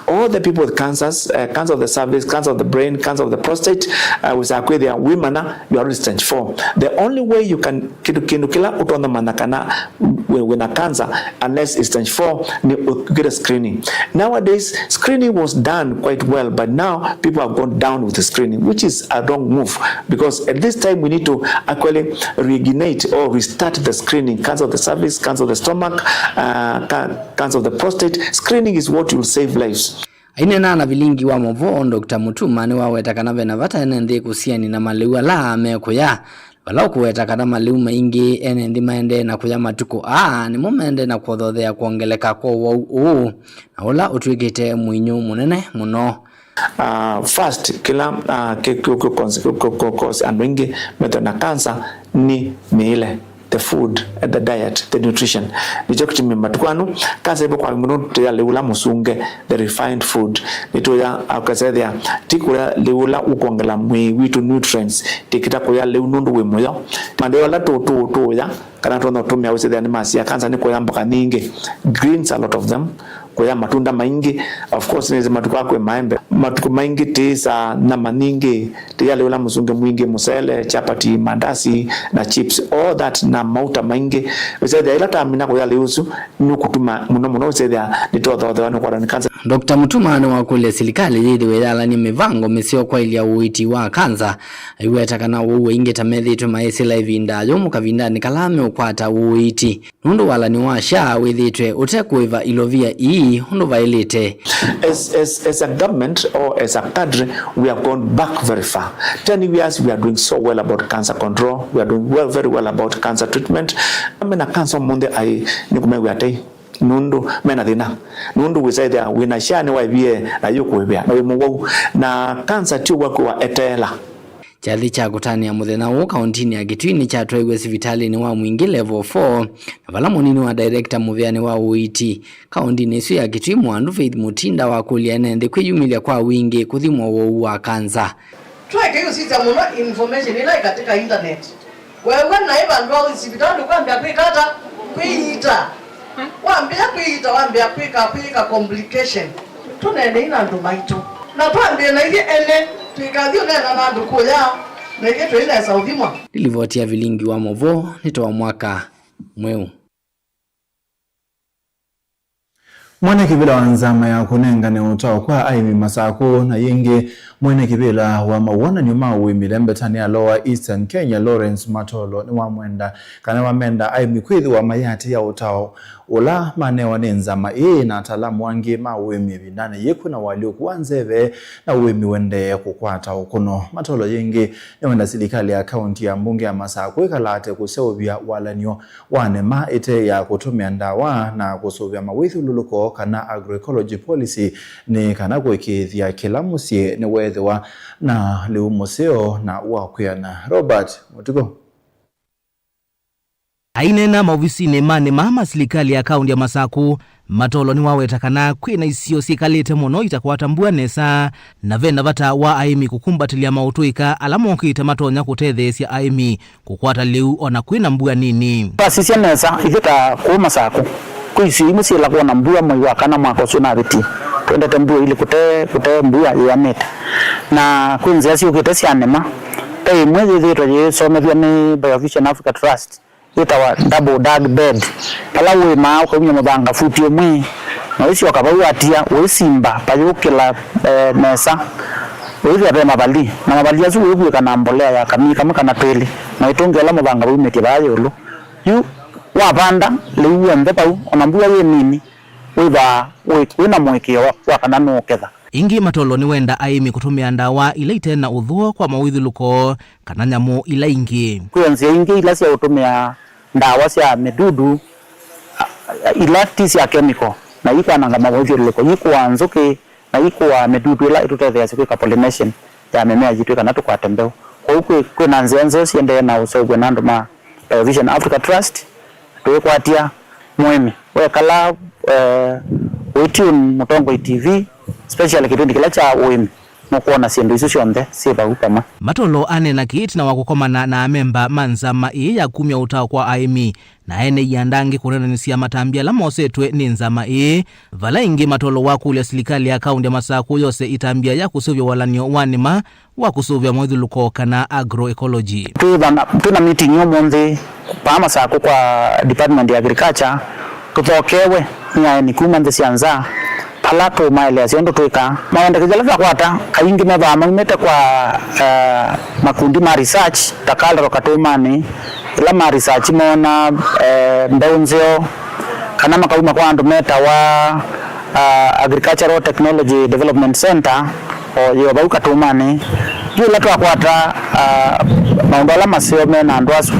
All the people with cancers, uh, cancer of the cervix, cancer of the brain, cancer of the prostate, uh, wĩsaa kwĩthĩa wĩmanya you are already stage four. The only way you can, kĩndũ, kĩndũ kĩla ũtonya manya kana wĩ, wĩna cancer, unless it's stage four, nĩ ũkĩte screening. Nowadays, screening was done quite well, but now people have gone down with the screening, which is a wrong move, because at this time we need to actually reignite or restart the screening. Cancer of the cervix, cancer of the stomach, uh, ca-, cancer of the prostate. Screening is what will save lives. Aineena na vilingi wa movoo, Doctor Mutuma nĩwaweta kana vena vata ene nthĩ kũsiani na malĩu ala mekũya, vala ũkũweta kana malĩu maingĩ ene nthĩ maendee na kũya matukũ aa nĩmo maendee na kwothothea kwongeleka kwa ũwau ũũ, na ũla ũtw'ĩkĩte mũinyũ mũnene mũno. Uh, first, kĩla, uh, kĩ, kĩ, kĩ, cause, kĩ, kĩ, kĩ, cause andũ aingĩ methwe na cancer nĩ mĩĩle, the food, the diet, the nutrition. Nĩkyo kĩtumi matukũ aa kanza ĩvo kwa mũno tũya lĩu la mũsunge, the refined food. Nĩtũya, uh, ũkasethĩa ti kũya lĩu la ũkwongela mwĩĩ witũ nutrients, tĩkĩta kũya lĩu nũndũ wĩ mũyo. Mandeo ala tũ, tũ, tũya kana tũtonya ũtũmĩa wĩsĩthĩa nĩ masia kanza nĩ kũya mboka nyingĩ, greens, a lot of them, kũya matunda maingĩ. Of course, nĩsĩ matukũ aa kwĩ maembe. Matukũ maingĩ tĩĩsaa nyama nyingĩ, tĩya lĩu la mũsunge mwingĩ, mũsele, chapati, mandasi, na chips, all that, na mauta maingĩ. Wĩsethĩa ĩla tamina kũya lĩu ũsu, nĩũkũtuma mũno mũno wĩsethĩa nĩtwothothewa nĩ kũkwatwa nĩ kanza. Doctor Mutuma nĩwakũlya silikalĩ yĩthĩwe yalany'a mĩvango mĩseo kwaĩlya ũiiti wa kanza, aiweta kana ũwau aingĩ ta methĩĩtwe mayĩsĩla ĩvinda yũmũ kavindanĩ kala meũkwata ũiiti. Nũndũ walany'o wa SHA wĩthĩĩtwe ũte kũĩva ilovia ii ũndũ vaĩlĩte. As, as, as a government or as a country, we have gone back very far. Ten years, we are doing so well about cancer control. We are doing well, very well about cancer treatment. Mena cancer ũmũnthĩ aĩ nĩ kũmew'a tei. Nũndũ mena thĩna. Nũndũ wĩsaĩthĩa wĩna SHA nĩwaĩvie na yũkũĩvĩa na wĩ mũwau. Na cancer ti ũwau kwĩwa eteela. Kyathĩ kya kũtanĩa mũthenya ũũ kaũntinĩ ya Kitui nĩkyatwaiwe sivitalĩnĩ wa Mwingĩ Level four, na vala mũnini wa director mũvĩanĩ wa ũiiti kaũntinĩ ĩsu ya Kitui, Mwandu Faith Mutinda, wakũlya ene nthĩ kwĩyumĩlya kwa wingĩ kũthimwa ũwau wa kanza. Twaĩke ũsisya mũno information ĩla ĩ katĩka internet. Weew'a naĩ vandũ va ũthi sivitalĩ ũkambĩa kwĩka ata? Kwĩiita. Wambĩa kwĩiita, wambĩa kwĩka, kwĩka complication. Tũneenei na andũ maitũ. Na twambĩe na ithyĩ ene, tũikathi ũneena na andũ kũya, na ithyĩ tũinesa ũthimwa. Nĩ livoti ya vilingi wa movoo, nĩ Toa Mwaka Mweũ. Mwene kĩvĩla wa nzama ya kũnengane ũtao kwa aĩmi Masakũ na yĩngĩ mwene kĩvĩla wa mawonany'o ma ũĩmi lembetanĩ ya Lower Eastern Kenya, Lawrence Matolo, nĩwamwenda kana wamenda aĩmi kwĩthĩwa mayĩatĩĩa ũtao ũla manewa nĩ nzama ĩĩ na ataalamu angĩ ma ũĩmi ĩvindanĩ yĩĩ kwĩna ũalyũku wa nzeve na ũĩmi ũendee kũkwata ũkũno. Matolo yĩngĩ nĩwenda silikalĩ ya kaũnti ya mbunge ya Masakũ ĩkalate kũseũvya walany'o wa nema ĩte ya kũtũmĩa ndawa na kũsũvĩa mawĩthyũlũlũko kana agroecology policy, nĩ kana kũĩkĩĩthya kĩla mũsyĩ nĩweethĩwa na lĩu mũseo na wa kwĩana. Robert Mũtuku. Aineena maovisinĩ ma nema ma silikalĩ ya kaũnti ya Masakũ, Matolo nĩwaweta kana kwĩna isio syĩkalĩte mũno itakwata mbua nesa, na vena vata wa aĩmi kũkumbatĩlya maũtũĩka ala mokĩte matonya kũtetheesya aĩmi kũkwata lĩu o na kwĩna mbua nini. Twasisya nesa, ithyĩ ta kũũ Masakũ, kwĩ isio imwe syĩla kwona mbua mwei wa kana mwaka ũsu ũnavĩtie. Twendete mbua ilĩ kũte, kũte mbua yĩanĩte. Na kwĩ nzĩa syũkĩte sya nema. Ve ĩmwe yĩthĩĩtwe yĩsomethw'a nĩ Biovision Africa Trust, yĩtawa double dug bed, vala ũĩmaa ũkaumya mũthanga futi ĩmwe, na ũisyoka vau watia, ũisimba, vayũkĩla, eh, nesa, ũithĩa ve mavali, na mavali asu ũikuĩka na mbolea ya kamii kamwe kana twĩlĩ, na ĩtũngĩa ĩla mũthanga waumĩtye vaa ĩũlũ. Yu wavanda lĩu w'onthe vau, ona mbua yĩ nini, wĩthwaa wĩ, wĩ na mũĩkĩĩo wa, wa kana nũũketha. Ĩngĩ, Matolo nĩwenda aĩmi kũtũmĩa ndawa ila ite na ũthũo kwa mawĩthyũlũko kana nyamũ ila ingĩ. Kwĩ nzĩa ingĩ ila sya ũtũmĩa ndawa sya mĩdudu, a, a, ila ti sya kemiko, na ikwananga mawĩthyũlũlũko, ikũaa nzũkĩ, na ikũaa mĩdudu ĩla ĩtũtetheeasya kwĩka pollination ya mĩmea yitũ kana tũkwate mbeũ. Kwoou kwĩ, kwĩ na nzĩa nzeo siendee na ũseũvw'a na andũ ma Biovision Africa Trust, tũikwatya mũĩmi. Wekala, eh, ũitune Mũtongoi T V, special kĩvĩndĩ kĩla kya ũĩmi, nũkwona syĩndũ isu syonthe syĩ vau vamwe. Matolo aneena kĩĩ ĩtina wa kũkomana na amemba ma nzama ĩĩ ya kumya ũtao kwa aĩmi na ene ianda angĩ kũneenanĩsya matambya ala mosetwe nĩ nzama ĩĩ, vala ĩngĩ Matolo wakũlya silikalĩ ya kaũntĩ ya Masakũ yose ĩtambya ya kũseũvya walany'o wa nĩma wa kũsũvĩa mũĩthũlũko kana agroecology. Twĩ vana, twĩ na meeting ũmũnthĩ paa Masakũ kwa Department ya Agriculture, tũthokewe nĩ aeni kuma nthĩ sya nza, ala tũmaeleasya ũndũ twĩkaa. Mawendekethi ala twakwata, kaingĩ methĩawa maumĩte kwa, eh, makundi ma research, ta Carol Katũmanĩ, ĩla ma research moona, eh, mbeũ nzeo, kana makauma kwa andũ metawa, ah, Agricultural Technology Development Center, o yĩ o vau Katũmanĩ. Yu ĩla twakwata, ah, maũndũ ala maseo me na andũ asu,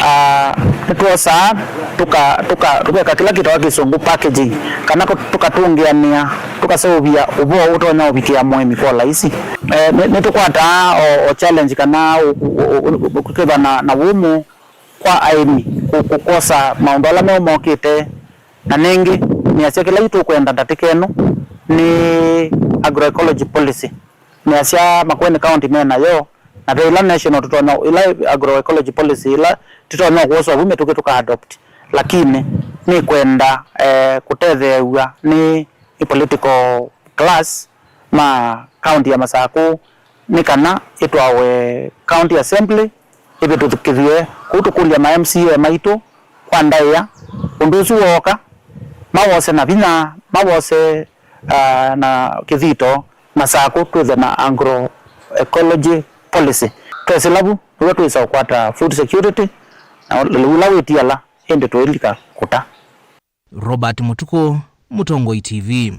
ah, nĩtwosaa tũka-, tũka-, tũkeka kĩla kĩtawa kĩsũngũ packaging, kana kũ-, tũkatũngĩanĩa, tũkaseũvya ũvoo ũtonya ũvikĩa mũĩmi kwa laisi. Eh, nĩ-, nĩtũkwataa o, o challenge kana ũ-, ũ-, ũ-, ũ-, kũkĩva na, na wũmũ kwa aĩmi kũ-, kũ-, kwosa maũndũ ala meũ mokĩte, na nĩngĩ nĩasya kĩla yu tũkwenda ndatĩka ĩno nĩ agroecology policy. Nĩasya Makueni County me nayo, na ve ĩla national tũtonya, ĩla agroecology policy ĩla tũtonya kwosa vu mĩtũkĩ tũka adopt, lakini nĩkwenda, eh, kũtetheew'a nĩ political class ma county ya Masakũ nĩ kana ĩtwawe county assembly, ĩvĩtũkĩthw'e kũu, tũkũlya ma M C A maitũ kwa ndaĩa ũndũ ũsu wooka, mawose na vinya, mawose, ah, na kĩthito, Masakũ twĩthwe na agroecology policy. Twesĩla vu, nĩw'o twĩsa ũkwata food security, na lĩu ũla wĩtiala, ĩndĩ tũilika kũta. Robert Mũtukũ, Mũtongoi T V.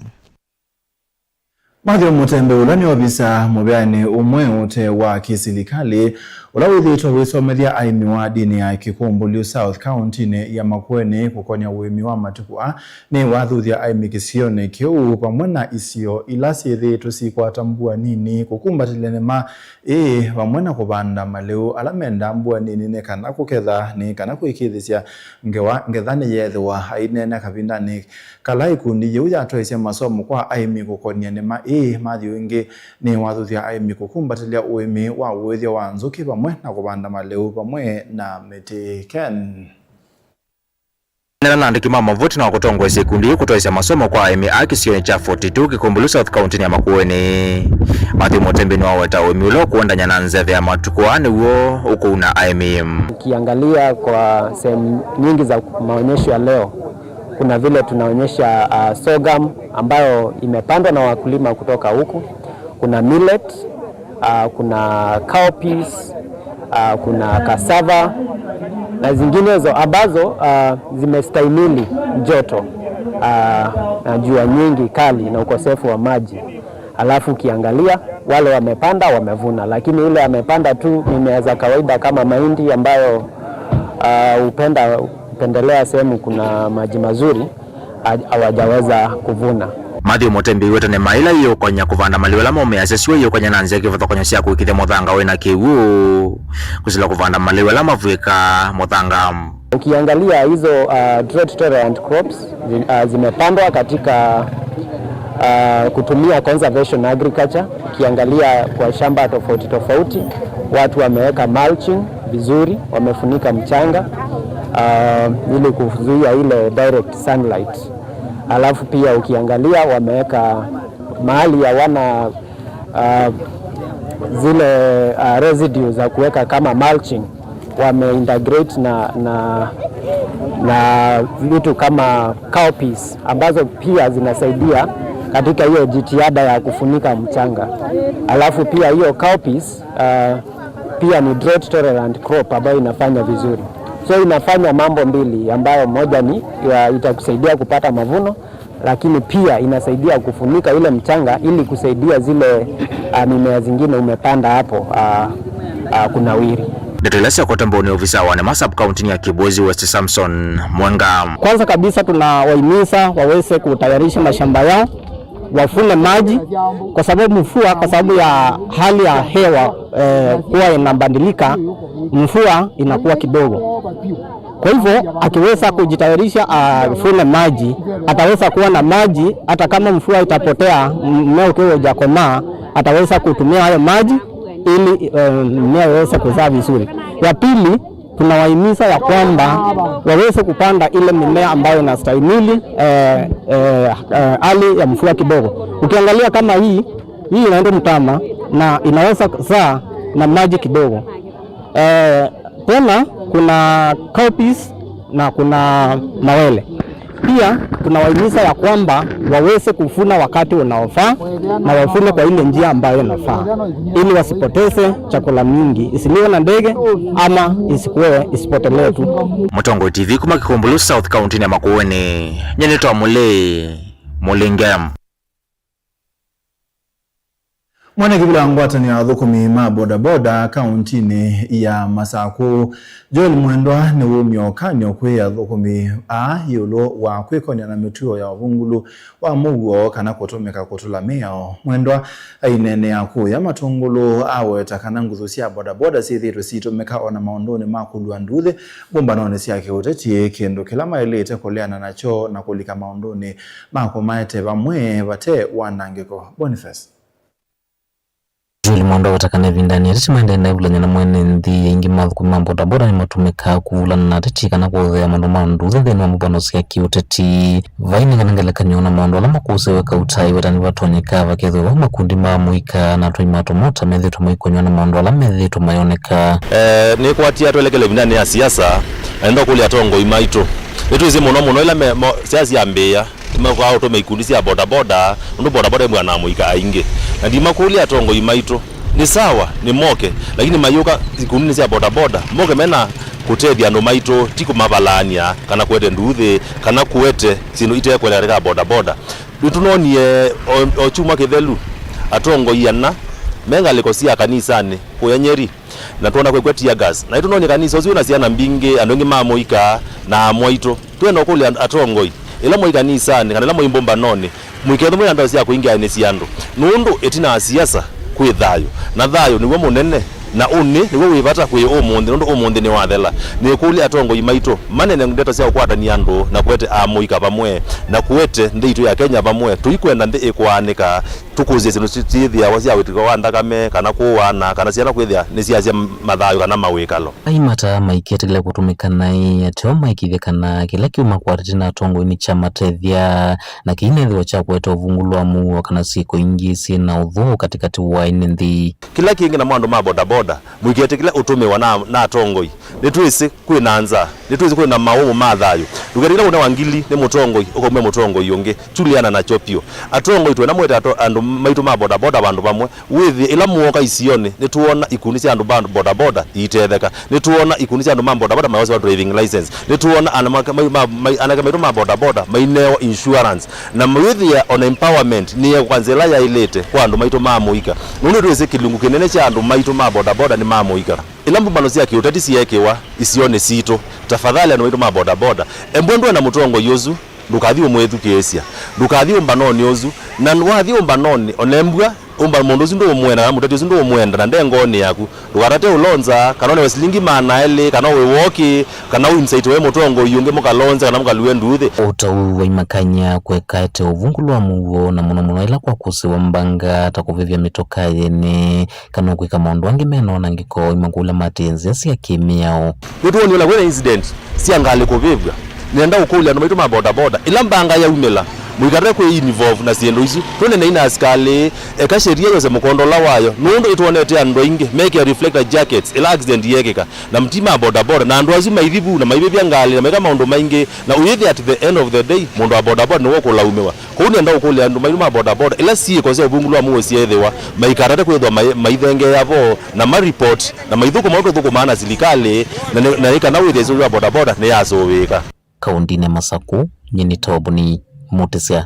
Matthew Mũtembe, ũla nĩ ovisa mũvĩanĩ ũmwe ũte wa kĩsilikalĩ, ũla wĩthĩĩtwe ũisomethya aĩmi wa ndĩni ya Kĩkũmbũlyu South kaũntĩnĩ ya Makueni kũkonya ũĩmi wa matukũ aa, nĩwathuthya aĩmi kĩsionĩ kĩu vamwe na isio ila syĩthĩĩtwe sikwata mbua nini kũkumbatĩlya nĩma ĩĩ vamwe na kũvanda malĩu ala mendaa mbua nini nĩ kana kũketha, nĩ kana kwĩkĩĩthĩsya ngewa, ngetha nĩyeethĩwa. Aineena kavindanĩ kala ĩkundi yĩu yatwaisye masomo kwa aĩmi kũkonia nĩma ĩĩ, Matthew ĩngĩ nĩwathuthya aĩmi kũkumbatĩlya ũĩmi wa ũĩthya wa nzũkĩ vamwe na kũvanda malĩu vamwe na mĩtĩ. Ken. Nena na andĩki ma mavuti na kũtongoesya ĩkundi yĩu kũtwaisya masomo kwa aĩmi a kĩsionĩ kya forty two Kĩkũmbũlyu South kaũntĩnĩ ya Makueni. Matthew Mũtembe nĩwaweta ũĩmi ũla ũkũendany'a na nzeve ya matukũ aa nĩw'o ũkũuna aĩmi. Ukiangalia kwa sehemu nyingi za maonyesho ya leo, kuna vile tunaonyesha, ah, sorghum ambayo imepandwa na wakulima kutoka huku, kuna millet, ah, kuna cowpeas, ah, kuna cassava na zinginezo ambazo, ah, zimestahimili joto, ah, na jua nyingi kali na ukosefu wa maji. Alafu ukiangalia, wale wamepanda, wamevuna, lakini yule amepanda tu mimea za kawaida kama mahindi ambayo, ah, hupenda, hupendelea sehemu kuna maji mazuri, ha-, hawajaweza kuvuna. Matthew Mũtembe aiweta nĩma ĩla yĩũkonya kũvanda malĩu ala maũmĩasya syũa yĩũkonya na nzĩa kĩvathũkany'o sya kũĩkĩĩthya mũthanga wĩ na kĩw'ũ kũsila kũvanda malĩu ala mavw'ĩkaa mũthanga. Ukiangalia hizo, uh, drought tolerant crops, zi-, uh, zimepandwa katika, uh, kutumia conservation agriculture. Ukiangalia kwa shamba tofauti tofauti, watu wameweka mulching vizuri, wamefunika mchanga, uh, ili kuzuia ile direct sunlight. Alafu pia ukiangalia wameweka mahali ya wana, uh, zile, uh, residue za kuweka kama mulching, wameintegrate na, na, na vitu kama cowpeas ambazo pia zinasaidia katika hiyo jitihada ya kufunika mchanga. Alafu pia hiyo cowpeas, uh, pia ni drought tolerant crop ambayo inafanya vizuri. So inafanya mambo mbili ambayo moja ni, ya, itakusaidia kupata mavuno, lakini pia inasaidia kufunika ile mchanga ili kusaidia zile, ah, mimea zingine umepanda hapo, ah, ah, kunawiri. Ndeto ila syakwata mbau nĩ ovisa wa nĩma sub-county ya Kibwezi West Samson Mwenga. Kwanza kabisa tunawahimiza waweze kutayarisha mashamba yao, wafune maji kwa sababu mvua, kwa sababu ya hali ya hewa, eh, kuwa inabadilika, mvua inakuwa kidogo. Kwa hivyo, akiweza kujitayarisha afune maji, ataweza kuwa na maji, hata kama mvua itapotea, mmea ukiwa hujakomaa, ataweza kutumia hayo maji ili, eh, mmea iweze kuzaa vizuri. Ya pili, tunawahimiza ya kwamba waweze kupanda ile mimea ambayo inastahimili, eh, eh, eh, hali ya mvua kidogo. Ukiangalia kama hii, hii inaenda mtama na inaweza zaa na maji kidogo. Eh, tena kuna cowpeas na kuna mawele. Pia tunawahimiza ya kwamba waweze kuvuna wakati unaofaa na wavune kwa ile njia ambayo inafaa, ili wasipoteze chakula mingi, isiliwe na ndege ama isikuwe, isipotelee tu. Mũtongoi T V kuma Kĩkũmbũlũ South, kaunti-inĩ ya Makueni, nyenĩtwa Mũlĩ Mũlinge. Mwene kĩvila wa ngwatanĩo ya athũkũmi ma bodaboda kauntinĩ ya Masakũ, Joel Mwendwa, nĩwumya ũkany'o kwĩ athũkũmi aa ĩũlũ wa kwĩkonya na mĩtuo ya ũvungũlu wa mũuo kana kũtũmĩka kũtũla mĩao. Mwendwa aineenea kũya Matũngũlũ aweta kana nguthu sya bodaboda syĩthĩĩtwe siitũmĩka o na maũndũnĩ ma kũlua nduuthĩ mbũmbanonĩ sya kĩũteti, kĩndũ kĩla maĩlĩte kũleana nakyo na kũlika maũndũnĩ ma kũmaete vamwe vate wanangĩko. Boniface. Joel Mwendwa aweta kana ĩvindanĩ ateti maendee na ivulany'a na mwene nthĩ, aingĩ ma athũkũmi ma bodaboda nĩmatũmĩkaa kuvulana na ateti kana kũthea maũndũ ma nduuthĩ nthĩnĩ wa mbũmbano sya kĩũteti. Vai nĩ kana ngelekany'o na maũndũ ala makũsĩwe kauta ĩweta nĩvatonyeka vakethĩwa vau makundi ma amũika na atwai ma tũmota methĩĩtwe maikonywa nĩ maũndũ ala methĩĩtwe mayoneka. Eh, nĩkwatia twelekele ĩvindanĩ ya siasa, na nenda kũlya atongoi maitũ. Nĩtwĩsĩ mũno mũno ila me, mo, siasa syambĩĩa, nĩmekaa ũtũmĩa ikundi sya bodaboda, nũndũ bodaboda ĩmwe na amũika aingĩ. Na ndimakũlya atongoi maitũ, nĩ sawa, nĩ moke, lakini mayũka ikundinĩ sya bodaboda, moke mena kũtethya andũ maitũ, ti kũmavalaany'a, kana kũete nduuthĩ, kana kũete syĩndũ ite kwenda katika bodaboda. Nĩtũnonie o, o kyumwa kĩthelu, atongoi ana me ngalĩko sya kanisanĩ kũya Nyeri, na twona kwĩkw'a tear gas. Na nĩtũnonie kanisa ũsu wĩna syana mbingĩ, andũ aingĩ ma mũika na amwaitũ. Twenda ũkũlya atongoi, ĩla mwĩ kanisanĩ, kana ĩla mwĩ mbũmbanonĩ, mũikethwe mwĩ na ndawa sya kũingĩanĩsya andũ, nũndũ ĩtina wa siasa kwĩ thayũ, na thayũ nĩw'o mũnene, na ũnĩ nĩw'o wĩ vata kwĩ ũmũnthĩ, nũndũ ũmũnthĩ nĩwathela. Nĩkũlya atongoi maitũ manene ndeto sya ũkwatany'a andũ na kũete amũika vamwe, na kũete nthĩ itũ ya Kenya vamwe. Tũikwenda nthĩ ĩkwaanĩka, tũkũsĩe syĩndũ syĩthĩawa sya wĩtĩko wa nthakame, kana kũaana, kana syana kwĩthĩa nĩsyasya mathayũ kana mawĩkalo. Ai mataa maiketĩkĩla kũtũmĩka naĩ, ateo maĩkĩĩthya kana kĩla kĩũma kwa ateti na atongoi nĩkyamatethya, na kĩinethĩwa kya kũete ũvungũlu wa mũuo kana syĩko ingĩ syĩ na ũthũũ katĩkatĩ wa ene nthĩ. Kĩla kĩngĩ namo andũ ma bodaboda, mũiketĩkĩle ũtũmĩwa na, na atongoi. Nĩtwĩsĩ kwĩ na nzaa, nĩtwĩsĩ kwĩ na maũmũ ma thayũ. Ndũketĩkĩle kũnewa ngili nĩ mũtongoi, ũkaumya mũtongoi ũngĩ. Tuliana nakyo vyũ. Atongoi twenda mwete ato-, andũ maitũ ma bodaboda vandũ vamwe. Wĩthĩe ĩla mũoka isionĩ, nĩtũona ikundi sya andũ ma bodaboda iitetheka. Nĩtũona ikundi sya andũ ma bodaboda mayosewa driving license. Nĩtũona ana ma-, ma-, ma-, ma-, anake maitũ ma bodaboda mainewa insurance. Na wĩthĩa ona empowerment nĩyekwa nzĩa ĩla yaĩlĩte kwa andũ maitũ ma mũika. Nũndũ twĩsĩ kĩlungu kĩnene kya andũ maitũ ma bodaboda nĩ ma mũika. Ĩla mbũmbano sya kĩũteti syeekĩwa isionĩ sitũ, tafadhali andũ maitũ ma bodaboda, embwa ndwenda mũtongoi ũsu, ndũkathi ũmwĩthukĩĩsya. Ndũkathi ũmbanonĩ ũsu. Na wathi ũmbanonĩ, ona embwa, ũmba mũndũ ũsu ndũũmwenda, kana mũteti ũsu ndũũmwenda, na nde ngoonĩ yaku, ndũkatate ũlonza, kana ũnewe silingi maana elĩ, kana wĩ wokĩ, kana ũinsaitiwe mũtongoi ũngĩ mũkalonze, kana mũkalue nduuthĩ. Ũtau waimakany'a kũekaete ũvungũlu wa mũuo, na mũno mũno ĩla kwakũsĩwa mbanga ta kũvĩvya mĩtoka yene, kana kwĩka maũndũ angĩ mena wanangĩko, imakũlya matĩe nzĩa sya kĩmĩao. Nĩtwonie ona kwĩna incident sya ngalĩ kũvĩvw'a. Nĩenda ũkũlya andũ maitũ ma bodaboda, ĩla mbanga yaumĩla, mũikate kwĩ involve na syĩndũ isu. Tũnenei na asikalĩ, eka sheria yose mũkondo ũla wayo, nũndũ ĩtwonete andũ aingĩ mekĩa reflector jackets ĩla accident yeekĩka, na ti ma bodaboda, na andũ asu maithi vu na maivĩvya ngalĩ na maika maũndũ maingĩ, na ũyĩthĩa at the end of the day mũndũ wa bodaboda nĩwe ũkũlaumĩwa. Kwoou nĩenda ũkũlya andũ maitũ ma bodaboda, ĩla syĩko sya ũvungũlu wa mũuo syeethĩwa, maikatate kwĩthwa mai-, maithengeea vo, na ma report, na maithũkũma ũndũ tũthũkũmaa na silikalĩ, na nĩ, na nĩ kana wĩthĩe silikalĩ ya bodaboda nĩyasũvĩĩka. Kaũndĩnĩ ya Masakũ, nyie nĩ Toboni Mũtĩsya.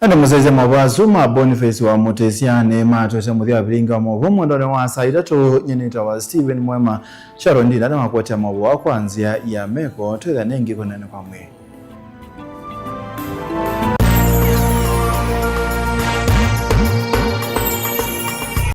Andũ mũsyaĩĩsya maũvoo asu ma Boniface wa Mũtĩsya nĩ matwete mũthya wa vilingi wa maũvoo mwendonĩ wa saa itatũ. Nyie nĩtawa Stephen Mwema. Sharon Ndinda nĩwakũetea maũvoo kwa nzĩa ya meko. Twĩthane ĩngĩ kũneena kwa mwĩĩ.